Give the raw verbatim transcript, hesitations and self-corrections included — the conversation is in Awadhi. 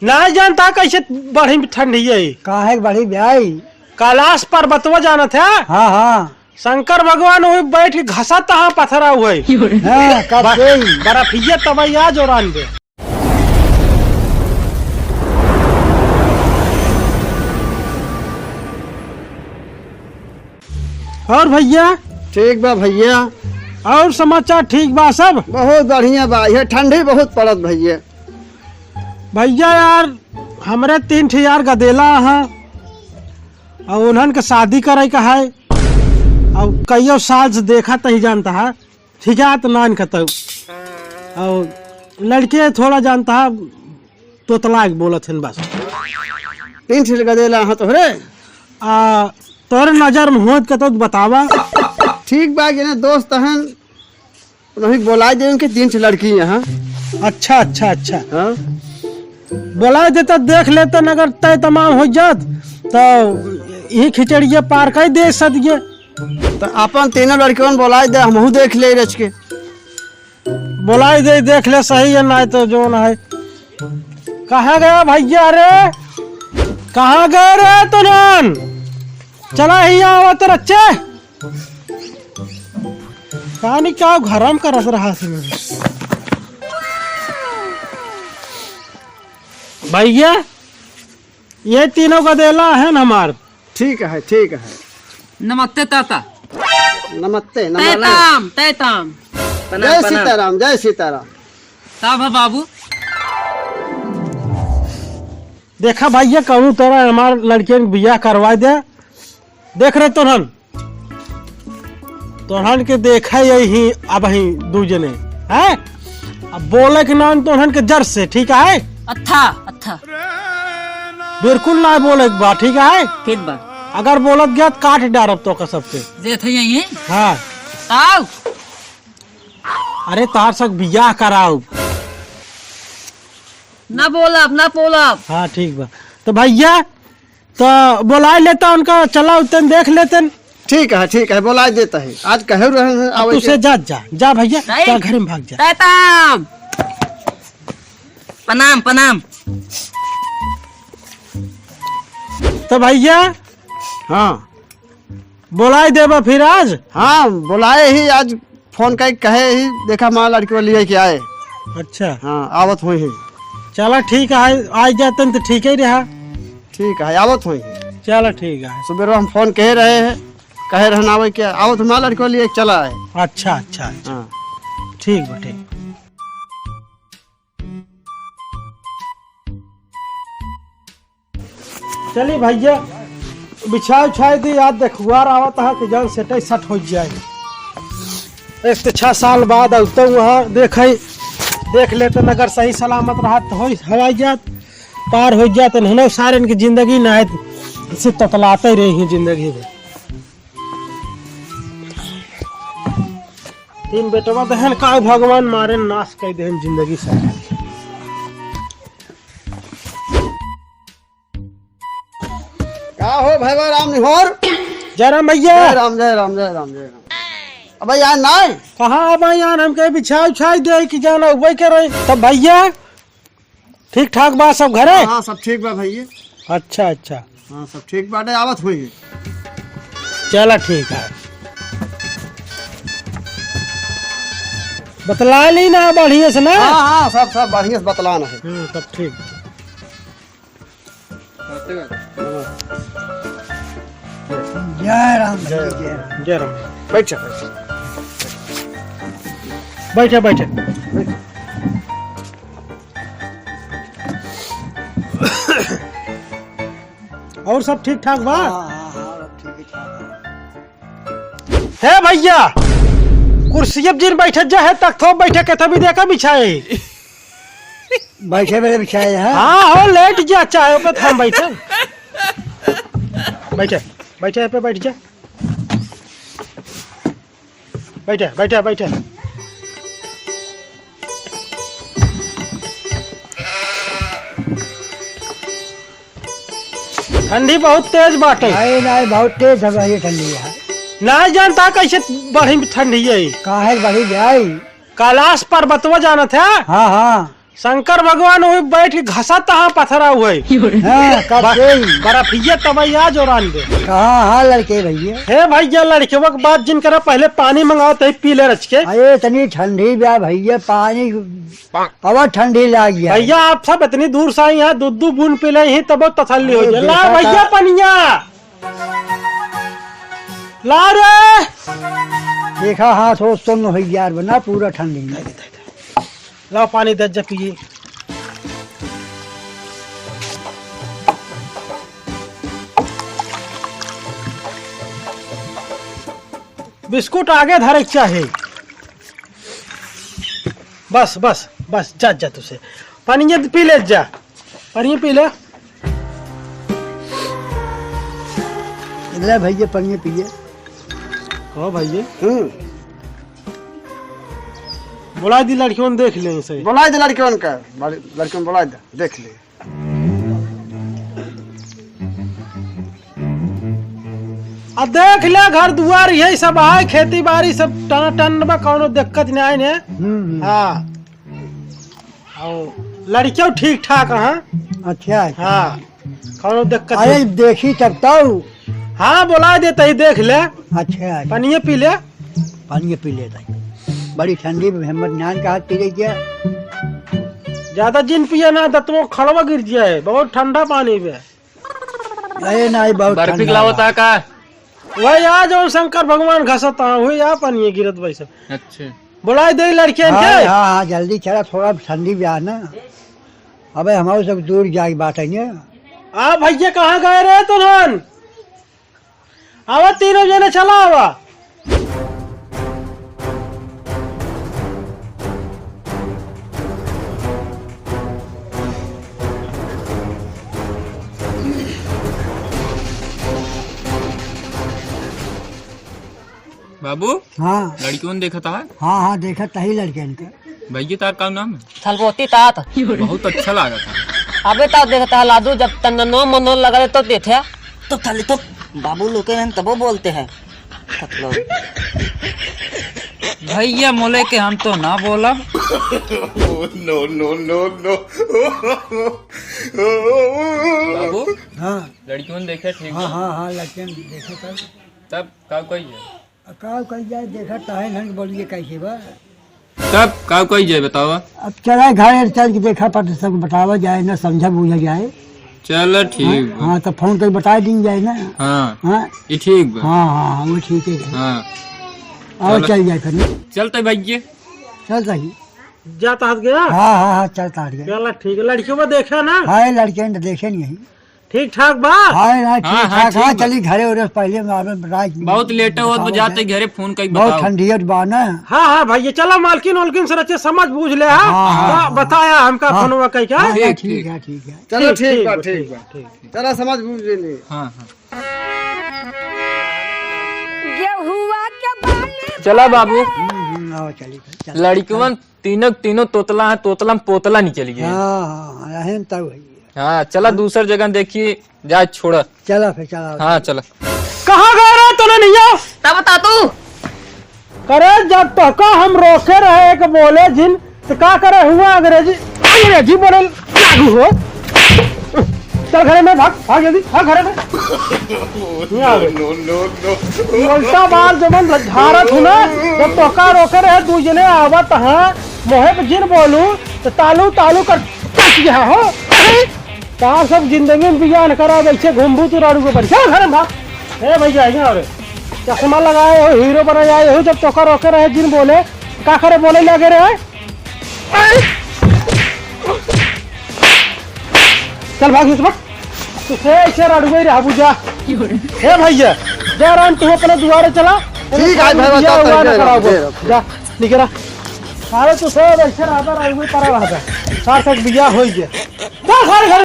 ना जानता कैसे बढ़ी ठंडी है? काहे के बढ़ी भाई? कैलाश पर्वतवा जानत है? हाँ, हाँ। शंकर भगवान वही बैठ के घसत हाँ पथरा हुए। हाँ, कब बर-, से ही? बर्फिया तबैया जोरान बे। और भैया? ठीक बा भैया। और समाचार ठीक बा सब? बहुत बढ़िया बा, ये ठंडी बहुत पड़त भैया। भैया यार, हमरे तीन ठे यार गदेला हैं और उन्हन के शादी करे का है। और कईयो साल से देखा तही जानता है, ठीक है, तो नान कतऊ। और लड़के थोड़ा जानता है, तोतला के बोलत हन बस। तीन ठे गदेला हैं तोहरे? आ, तोहरे नजर में होत कतऊ तो बतावा। ठीक बा, जेने दोस्त हन, उन्हीं बोलाए दे उनके तीन ठे लड़की यहाँ। अच्छा, अच्छा, अच्छा। हाँ। बोलाए देता, देख लेतन, अगर तय तमाम हो जात, तो ये खिचड़िया पार कर दे सदिये। तो अपन तीनों लड़कियों बोलाए दे, हमहू देख ले रच के। बोलाए दे, देख ले सही है, ना तो जोन है। कहाँ गया भैया रे? कहाँ गए रे तुनन? चला ही आवत रच्चे। पानी का घरम करत रहा से मेरे। भैया, ये तीनों गदेला है ना हमार। ठीक है, ठीक है। नमस्ते ताता। नमस्ते, नमस्ते। तैताम, तैताम। प्रणाम, जय प्रणाम। सीताराम, जय सीताराम। का भा बाबू? देखा भैया, कौनो तरह हमार लड़कियन के बियाह करवा दे। देख रहे तोहन, तोहन के देखा यही अब ही दू जने, हैं? अब बोले के नाम तोहन के जर से, ठीक है? अच्छा, अच्छा। बिल्कुल ना बोले के बा, ठीक है? ठीक बा। अगर बोलत गया तो काट डारब तो का सबके। जे थे यही है? हाँ। आओ। अरे तार सक बियाह कराओ। ना बोलब, ना बोलब। हाँ, ठीक बा। तो भैया, तो बोलाए लेता उनका, चला उतन देख लेतन। ठीक है, ठीक है, बोलाए देता है। आज कहे रहे हैं, अब आवे तू के। से जा, जा, जा भैया, नहीं। जा घर में भाग जा। तैताम। प्रणाम, प्रणाम। तो भैया, हाँ। बोलाए देबा फिर आज? हाँ, बोलाए ही आज। फोन कइ कहे ही, देखा माँ लड़की वाली है कि आए। अच्छा। हाँ, आवत हुई है। चला ठीक है, आइ जातन तो ठीक ही रहा। ठीक है, आवत हुई है। चला ठीक है। सुबेरवा हम फोन कहे रहे हैं, कहे रहन आवे कि आवत माँ लड़की वाली है, चला आए। अच्छा, अच्छा, अच्छा। हाँ। ठीक बा, ठीक। चली भैया, बिछाए उछाए दी, आज देखुआर आवत है कि जान सेटे सट हो जाए। एक तो छह साल बाद अउतउ वहाँ देख, देख लेते, अगर सही सलामत रहत तो होई हवाई जात, पार हो जात, नहीं सारे इनकी जिंदगी ना है, इससे ततलाते रही हैं जिंदगी में। तीन बेटवा दहन का भगवान मारे नाश कर देहन जिंदगी से। का हो भैया राम निहोर? जय राम भैया। जय राम, जय राम, जय राम, जय राम। अबे यार नाय। कहाँ अब यार हमके बिछाई उछाई दे कि जाना उबई के रही। तब भैया ठीक ठाक बा सब घरे? हाँ, हाँ, सब ठीक बा भैया। अच्छा, अच्छा। हाँ, सब ठीक बाटे, आवत हुई। चला ठीक है। बतला ली ना बढ़िया से ना? हाँ, हाँ, सब, सब बढ़िया से बतलाना है। हाँ, सब ठीक। जय राम जी, जय राम। जय राम। बैठ जा, बैठ जा। बैठ जा, बैठ जा। और सब ठीक ठाक बा? हाँ, हाँ, हाँ, ठीक ठाक बा। हे भैया, कुर्सी अब जिन बैठत जा है, तख्तो बैठे के तभी देखा बिछाए। बैठे मेरे बिछाए हैं। हाँ हो, लेट जा चाहे पे हम बैठे। बैठे, बैठे पे बैठ जा। बैठे, बैठे, बैठे। ठंडी बहुत तेज बाटे। नहीं, नहीं, बहुत तेज है भाई ठंडी है। नहीं जानता कैसे बढ़ी ठंडी है। काहे बढ़ी जाई? कैलाश पर्वतवा जानत है? हाँ, हाँ। शंकर भगवान वही बैठ के घसत हाँ पथरा हुए। हाँ, कब बा-, से ही? बर्फिया तबैया जोरान दे। कहाँ हाँ लड़के भैया? हे भैया, लड़केवा के बात जिन करा, पहले पानी मंगाओ, तही पी ले रच के। अरे, इतनी ठंडी बा भैया, पानी और ठंडी लाग गया। भैया, आप सब इतनी दूर से आई हैं, दो दो बूंद पी ले ही, तब तसल्ली हो अरे, जाए। ला देखा भैया, था। पनिया। ला रे। देखा, हाथ हो सुन्न हो यार, बना पूरा ठंडी में। लाओ पानी दे, जा पिए। बिस्कुट आगे धरे के चाही। बस, बस, बस, जा, जा तुसे। पानी ये पी ले, जा। पानी पी ले। ले भैया, पानी पी ले। कहो भैया। हम्म। बुलाई दी लड़कियों, देख ले सही। बुलाई दे लड़कियों का, लड़कियों बुलाई दे, देख ले। आ देख ले, घर दुआर यही सब है, खेती बाड़ी सब टनाटन बा, कौनो दिक्कत नहीं है ने। हम्म, हम्म। हाँ। और लड़कियों ठीक ठाक हैं। अच्छा, अच्छा। हाँ, कौनो दिक्कत अरे नहीं। देखी तब तो। हाँ, बोला देते ही देख ले। अच्छा, अच्छा। पनिये पी ले। पानी पी लेता है। बड़ी ठंडी में हिम्मत नान का हाथ पी ले क्या? ज्यादा जिन पिए ना, दतवो खड़वा गिर जाए, बहुत ठंडा पानी बे। अरे नहीं, बहुत बर्फी ठंडा खिलावता बा। का? वही आ जो शंकर भगवान घसता, वही आ पानी गिरत भाई सब। अच्छा। बुलाई दे लड़कियन हाँ, के। हाँ, हाँ, जल्दी चला, थोड़ा ठंडी भी आ ना। अबे हमारे सब दूर जाए बात है ना। आ भैया, कहाँ गए रहे तुमन? आवा तीनों जने, चला आवा। बाबू, हाँ। लड़कियों देखत है? हाँ, हाँ, देखत तही लड़कियन के। भैया, तार का नाम है? थलबोती तात। बहुत अच्छा लागत है। अबे तात देखत है लादू, जब तन्नो मनो लगा दे तो देथे। तो खाली तो बाबू लोग के हैं तबो बोलते हैं। मतलब। भैया मोले के हम तो ना बोलब। No, no, no, no। बाबू, हाँ। लड़कियों देखे ठीक हाँ, बा? हाँ, हाँ, लड़कियन देखे तब। तब का कही है? अब का कही जाए, देखा ताहे नंग बोलिए कैसे बा। तब का कही जाए बतावा? अब चला घर चल के देखा पट सब बतावा जाए ना, समझा बूझा जाए। चल ठीक हाँ, बा। हाँ, तो फोन कर बता दी जाए ना। हाँ, हाँ। ये ठीक बा। हाँ, हाँ, हाँ, वो ठीक है। हाँ। और चल। चल जाए फिर। चलते भैया। चल सही। जाता हाथ गया? हाँ, हाँ, हाँ, चलता हाथ गया। चला ठीक है, लड़कियों को देखा ना? हाँ, ये लड़कियों ने देखे नहीं है। ठीक ठाक बा? हाँ, हाँ, ठीक हाँ, हाँ, ठाक, ठीक हाँ, बा। चली घरे उरे पहले में आवे, रात में बहुत लेट होत बा, बतावा जाते जाए। घरे फोन कई बहुत बताओ। ठंडियत बा ना। हाँ, हाँ, भैया, चला मालकिन उलकिन से रचे समझ बूझ ले, हाँ? हाँ, हाँ, तो हाँ। बताया हमका हाँ। फोनवा कई का? हाँ, ठीक, ठीक ठीक। है, ठीक है। चलो, ठीक, ठीक ठीक बा, बा, ठीक ठीक बा। बा, ठीक। चला समझ बूझ लेनी। हाँ, हाँ। गेहुआ के बाली चला बाबू। हम्म, हम्म, आओ, चली, चल। लड़कवन तीनों, तीनों तोतला है, तोतला में पोतला निकल गया। हाँ, हाँ, रहन तब है। हाँ, चला दूसर जगह देखी, जा छोड़ा। चला फिर, चला। हाँ, चला। कहाँ गए रहे तूने नहीं आओ? तब बता तू। करे जब तोहका हम रोके रहे एक बोले जिन, तो का करे हुआ अंग्रेजी, अंग्रेजी बोले लागू हो। चल घरे में भाग, भाग जल्दी, भाग घरे में। यहाँ आ गए। No, no, no। उल्टा बार जब हम झारत हूँ ना, जब तोहका रोके रहे दू जने आवत हाँ, मोहे पे जिन बोलू, तो तालू, तालू कर टच गया हो। का सब जिंदगी में बियाह न करा, वैसे घूमबू तू राड़ू के ऊपर। चल घर में भाग। ए भैया, यहाँ रे। चश्मा लगाए हो, हीरो बना जाए हो, जब तोका रोके रहे जिन बोले, का करे बोले लगे रहे? चल भाग, भाग। तू से ऐसे राड़ू ही रहा बुझा। ए भैया, जा राम, तू अपने दुआरे चला। ठीक है, भाई, बियाह बता, हुआ ना ठीक है, कराओ, ठीक है। जा, निकला। अरे तू से ऐसे रहा, राड़ू ही पड़ा रहा। सार तक बियाह हो गया। चल घर, घर।